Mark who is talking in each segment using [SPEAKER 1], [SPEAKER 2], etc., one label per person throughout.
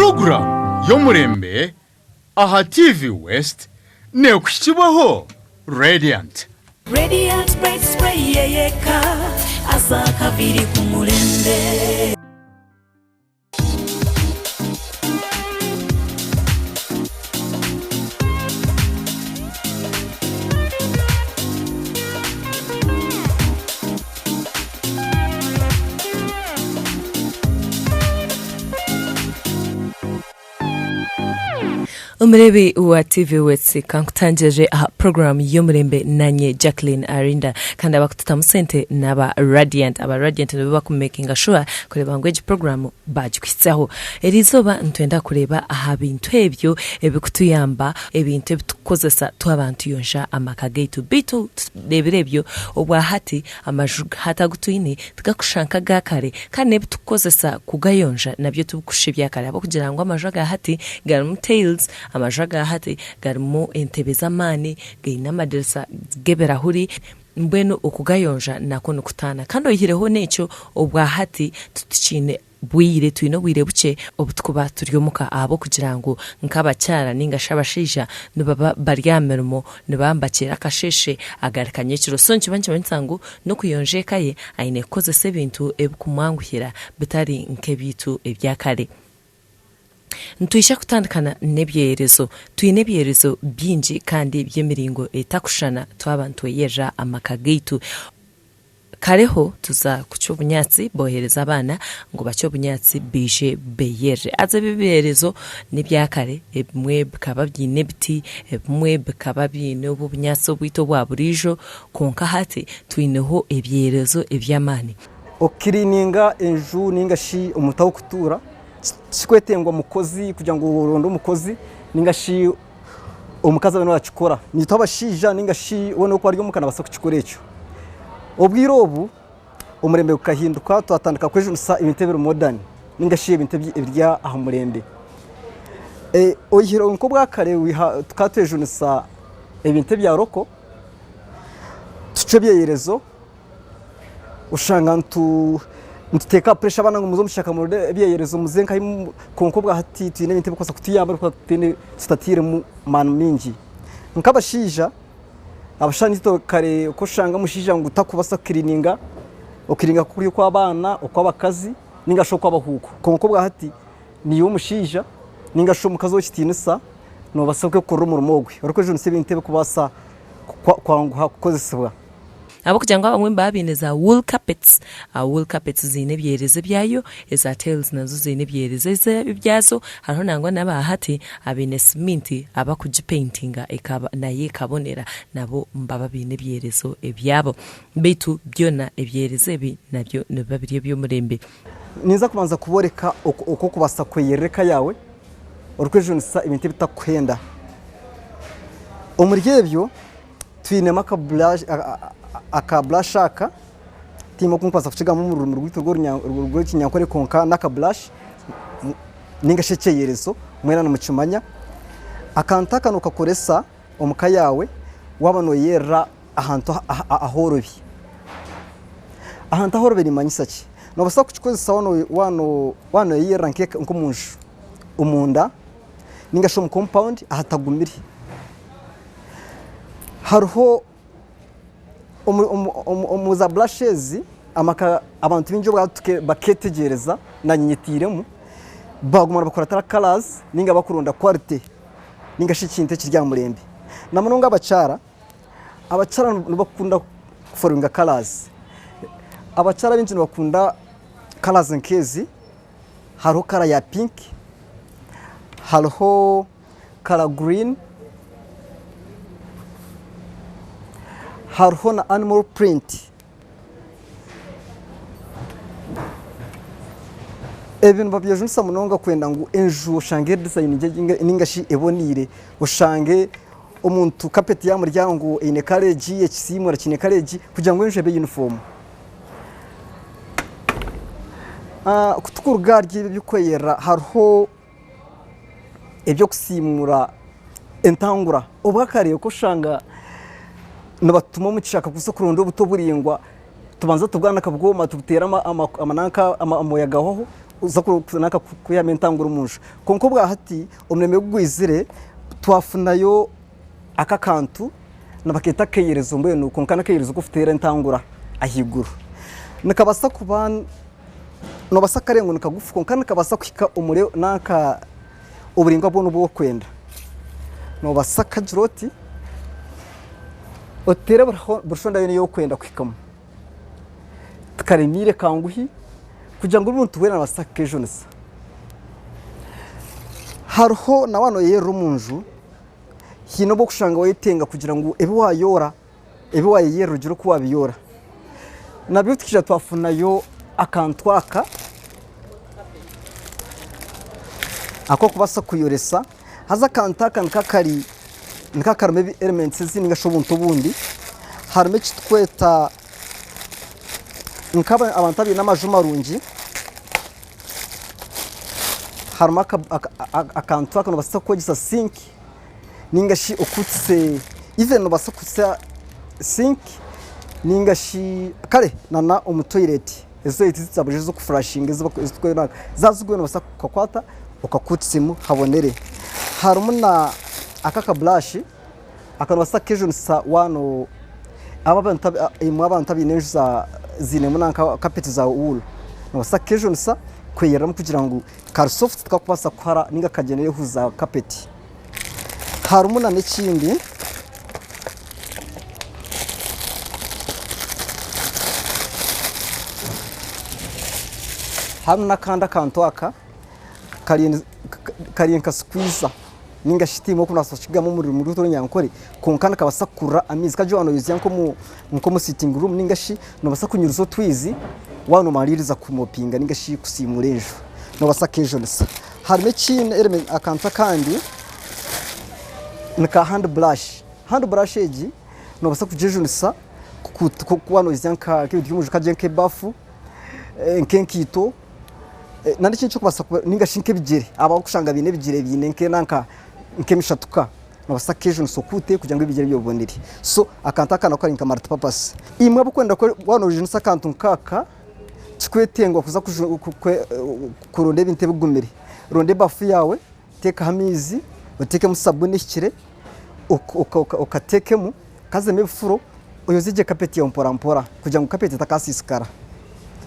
[SPEAKER 1] Puroguraamu y'omurembe aha TV West neekuhikibwaho Radiant.
[SPEAKER 2] Radiant Bright Spray yeyeka aza akaviri ku murembe.
[SPEAKER 3] Omureebi wa TV West kankutangirire aha puroguraamu y'omurembe nanye Jacqueline Arinda kandi abakututamu sente n'aba Radiant. Aba Radiant nibo bakumekinga shuwa kureeba ngu egi puroguraamu baagikuhitsyaho. Eriizooba nitwenda kureeba aha bintu ebyo ebirikutuyamba, ebintu ebi turikukozesa twaba nituyonja amaka gaitu. Beitu tureebire ebyo, obwahati amaju hati agu twine tigarikushusha nk'aga kare kandi n'ebi turikukozesa kugayonja nabyo tibirikushushana ebya kare ahabw'okugira ngu amaju aga hati garimu tiles, amaju aga hati garimu entebe z'amaani, gaine amadirisa g'ebirahuri. Mbwenu okugayonja nakwo nikutaana. Kandi oyihireho n'ekyo, obwa hati titukiine bwire, twine obwire bukye obu turikuba turi omuka ahabw'okugira ngu nk'abakyara nainga shi abashaija nibaba bari aha mirimo, nibaba nibakyera akasheeshe agaruka nyekiro. So nikiba nikimanyisa ngu n'okuyonja eka ye aine kukozesa ebintu ebirikumwanguhira bitari nk'ebyaitu ebya kare. Nitwija kutandikana n'ebyeyerezo. Twine ebyeyerezo bingi kandi by'emiringo etakushushana twaba nitweyerera amaka gaitu. Kareho tuza kucwa obunyaatsi boohereza abaana ngu bacwe obunyaatsi baije beeyerere. Haza ebi ebyeyerezo n'ebya kare, ebimwe bikaba biine ebiti, ebimwe bikaba biine obu obunyaatsi obwaitu obwa buriijo, kwonka hati twineho ebyeyerezo eby'amaani.
[SPEAKER 4] Okukiriininga enju nainga shi omuntu ah'okutuura Tikikwetengwa mukozi kugira ngu oronde omukozi ninga shi omukazi abe niwe akikora. Naitwe abashaija ninga shi weena orikuba ari omuka nabaasa kukikora ekyo. Obwire obu omurembe gukahinduka twatandika kwejunisa ebintu ebiri modern ninga shi ebintu ebiri aha murembe. Oyihireho nk'obwakare tukaba twejunisa ebintu ebya local, tucwa ebyeyerezo. Oshanga nituteeka puresha abaana ngu muze omu kishaka muronde ebyeyerezo muze nkahi kwonka obwahati twine ebintu ebirikubaasa kutuyamba tutatairemu maani maingi. Nk'abashaija, abashaija naitwe kare oku oshanga omushaija ngu takubaasa kukiriininga, okiriininga kuri okw'abaana, okw'abakazi ninga shi okw'abahuuku kwonka obwahati niiwe omushaija ninga shi omukazi ow'ekitiinisa noobaasa kwekorera omurimo ogwe orikwejunisa ebintu ebirikubaasa kwanguha kukozesibwa.
[SPEAKER 3] Ahabw'okugira ngu abamwe nibaba baine za wool carpets, wool carpets ziine ebyerezo ebyayo, eza tiles nazo ziine ebyerezo ebyazo, hariho nangwa n'aba hati abaine siminti abakugipaintinga ekaba nayo ekabonera nabo nibaba baine ebyerezo ebyabo. Beitu byona ebyerezo ebi nabyo nibiba biri eby'omurembe.
[SPEAKER 4] Ninza kubanza kuboreka oku orikubaasa kweyerera eka yaawe orikwejunisa ebintu ebitakukuhenda. Omuri ebyo twinemu akaburashi aka, tihaine oku ndikubaasa kukigamba omu rurimi rwaitu rw'Orunyankore kwonka n'akaburashi ninga shi ekyeyerezo mwena nimukimanya. Akantu aka nookakoresa omu ka yaawe waaba nooyeyerera ahantu ahoorobi. Ahantu ahoorobi niimanyisa ki? Noobaasa kukikozesa waaba nooyeyerera nk'omu nju omunda ninga shi omu kompawundi ahatagumire. Hariho omu za burashi ezi amaka abantu baingi obu bakeetegyereza naanye nyetairemu baguma nibakuratira karazi ninga bakuronda kwarite ninga shi ekintu ekiri aha murembe. Na munonga abakyara, abakyara nibakunda kuforinga karazi. Abakyara baingi nibakunda karazi nk'ezi, hariho kara ya pinki, hariho kara gurini, hariho na animal purinti. Ebi nibabyejunisa munonga kwenda ngu enju oshange eri dizayini gye ninga shi eboneire, oshange omuntu kapeti y'aha muryango eine kara egi, ekisiimura kiine kara egi kugira ngu enju ebe yunifoomu. Ku turikuruga ahari ebi eby'okweyerera hariho eby'okusiimura entangura. Obwakare okashanga nibatutuma omu kishaka kuza kuronda obuti oburaingwa, tubanza tubwanika bwoma tubuteera amoya gahwaho. kuza nanka kwihamu entangura omu nju. Kwonka obwa hati omurembe ku gwizire twafunayo aka akantu nibakeeta akeeyerezo mbwenu kwonka n'akeeyerezo k'okuteera entangura ahaiguru. Nikabaasa kuba noobaasa kukareeba ngu ni kagufu kwonka nikabaasa kuhika omuri nanka oburaingwa bwona obu orikwenda. Noobaasa kukagira oti oteere buri shonda yoona ei orikwenda kuhikamu. Tikaremeire kanguhi kugira ngu omuntu weena nabaasa kukejunisa. Hariho na waaba noyeyerera omu nju, haine obu orikushanga wayetenga kugira ngu ebi wayoora, ebi wayeyerera ogire oku wabiyoora. Nabyo tukaija twafunayo akantu aka ak'okubaasa kuyoresa, haza akantu aka nikaba karimu elements ezindi ningashi obuntu obundi, harimu eki turikweta nk'abantu abaine amaju marungi, harimu akantu aka noobaasa kukozesa sinki ninga shi okutse even noobaasa kukozesa sinki ninga shi kare nana omu toyireti ezi toyireti eza buriijo ez'okufurashinga zaaza zigwire noobaasa kukakwata okakutsemu habonere. Harimu na aka akaburashi aka noobaasa kukejunisa waaba imwe abantu abaine enju ziinemu nanka kapeti za wuulu noobaasa kukejunisa kweyereramu kugira ngu kari sofuti tikakubaasa kuhara ninga kagyende ehuuzi za kapeti. Harimu nana ekindi harimu n'akandi akantu aka kari nka sikwiza ninga shi tiimu oku noobaasa kukigamba omu rurimi rw'orunyankore kwonka nikabaasa kukurura amaizi kagira waaba nooyozya nk'omu sitingi ruumu ninga shi noobaasa kunyuruza otwizi waaba noomariiriza kumopinga ninga shi kusiimuura enju noobaasa kukejunisa. Harimu ekindi element akantu akandi ni ka hand brush. Hand brush egi noobaasa kugyejunisa waaba nooyozya nk'ebintu by'omunju kagire nk'ebafu, nk'enkaito nari ekindi ekirikubaasa kuba ninga shi nk'ebigyere abarikushanga baine ebigyere biine nk'enanka nk'emishatuka noobaasa kukeejunisa okuute kugira ngu ebigyere byawe bibonere. So akantu aka nako kari nka multi purpose. Imwe abarikwenda waaba noojunisa akantu nk'aka Tikwetengwa kuza kuronda ebintu ebigumire. Ronda ebafu yaawe, oteekeho amaizi, oteekemu sabuuni ehikire, okateekemu, kazemu ebifuro, oyozye gye kapeti yaawe mpora mpora kugira ngu kapeti etakasiisikara.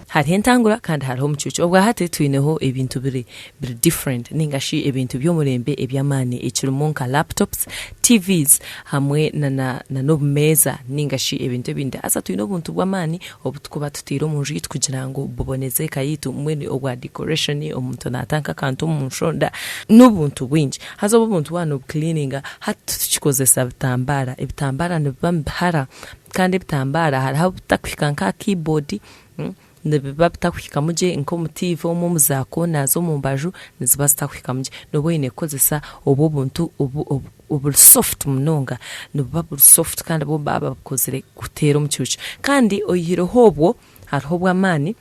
[SPEAKER 3] Hariho entangura kandi hariho omucuucu. Obwahati twineho ebintu biri biri different ninga shi ebintu by'omurembe eby'amaani ekirimu nka laptops, TVs hamwe nana n'obumeeza ninga shi ebintu ebindi. Haza twine obuntu bw'amaani obu turikuba tutaire omu nju yaitu kugira ngu buboneze eka yaitu mbwenu obwa decoration omuntu naata nk'akantu omu nshonda n'obuntu bwingi. Haza obu obuntu waaba nobucleaninga hati titukikozesa bitambaara, ebitambaara nibiba nibihara kandi ebitambaara hariho obutakuhika nk'aha keyboard nibiba bitakuhikamu gye nk'omu tiivi omwo omu za koona z'omu mbaju niziba zitakuhikamu gye. Nooba oine kukozesa obwo obuntu oburi soft munonga, nibuba buri soft kandi bo nibaba babukozire kuteera omucuucu. Kandi oyihireho obwo, hariho obw'amaani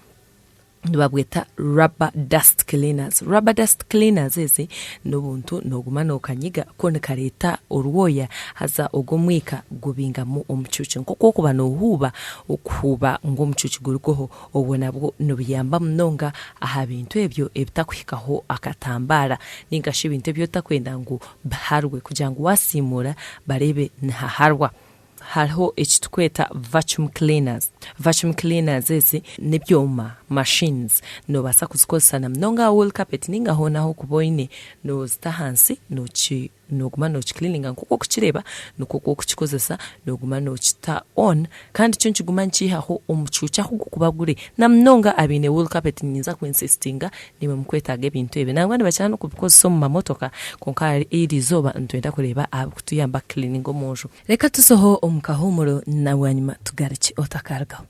[SPEAKER 3] nibabweta rubber dust cleaners. Rubber dust cleaners ezi n'obuntu nooguma nookanyiga ko nikareeta orwoya haza ogwo omwika gubingamu omucuucu. Nk'oku orikuba noohuuba, okuhuuba ngu omucuucu gurugeho, obwo nabwo nibuyamba munonga aha bintu ebyo ebitakuhikaho akatambaara nainga shi ebintu ebi otakwenda ngu biharwe kugira ngu waasiimuura bareebe nihaharwa. Hariho eki turikweta vacuum cleaners. Vacuum cleaners ezi n'ebyoma, machines, noobaasa kuzikozesa na munonga aha wool carpet nainga hoona ahu orikuba oine noozita ahansi nooki nooguma nookicleaninga nk'oku orikukireeba nikwo oku orikukikozesa nooguma nookita on kandi kyo nikiguma nikiihaho omucuucu ahu gurikuba guri na munonga abaine wool carpet ninza ku insistinga Nimwe mukwetaaga ebintu ebi. Nangwa nibakira n'okubikozesa omu mamotoka, kwonka ahari eri izooba nitwenda kureeba aha birikutuyamba kukiliininga omu nju. Reka tuzeho omu kahuumuro na bwanyima tugarukye. Otakarugaho.